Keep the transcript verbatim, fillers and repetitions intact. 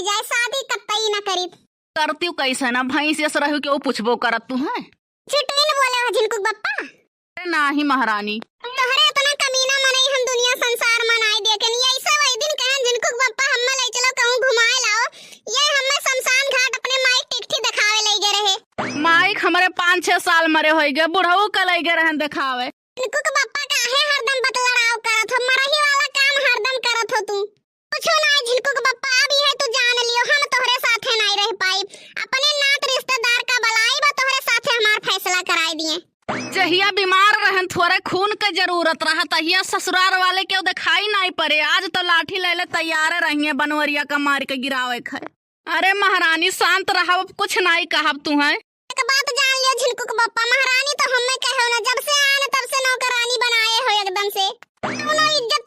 जाए, शादी कतई न करी। करतिउ कैसे ना, भैंस यस रहू के वो पूछबो करत तू है। झिटुइन बोले हो झिनकुक बप्पा। अरे नाही महारानी। तोहरे इतना कमीना मनई हम दुनिया संसार मा नाई देखे नहीं। ऐसे वही दिन कहन झिनकुक बप्पा हम्मे ले चलो कहूँ घुमाए लाओ। ये हम्मे शमशान घाट अपने माइक टिकठी दिखावे ले गए रहे। माइक हमरे पाँच छह साल मरे होई गए, बुढ़ऊ का ले गए रहन दिखावे। झिनकुक बप्पा काहे हरदम बतलड़ाव करत हो, मरही वाला काम हरदम करत हो तू। कुछो ना झिनकुक बप्पा, अब यह तू जान लियो, हम तोहरे साथे नाई रह पाई। अपने नात रिश्तेदार का बलाई बा, तोहरे साथे हमार फैसला कराई दिए। जहिया बीमार रहन, थोड़े खून के जरूरत रहा, तहिया ससुराल वाले केहू दिखाई नाई पड़े। आज तो लाठी ले ले तैयार रहिए बनवरिया का मार के गिरावे खाए। अरे महारानी शांत रहब, अब कुछ नाई कहब तू है। एक बात जान लियो झिनकुक बप्पा, महारानी तो हमें कहो ना, जब से आन तब से नौकरानी बनाए हो एकदम से। कौनो इज्जत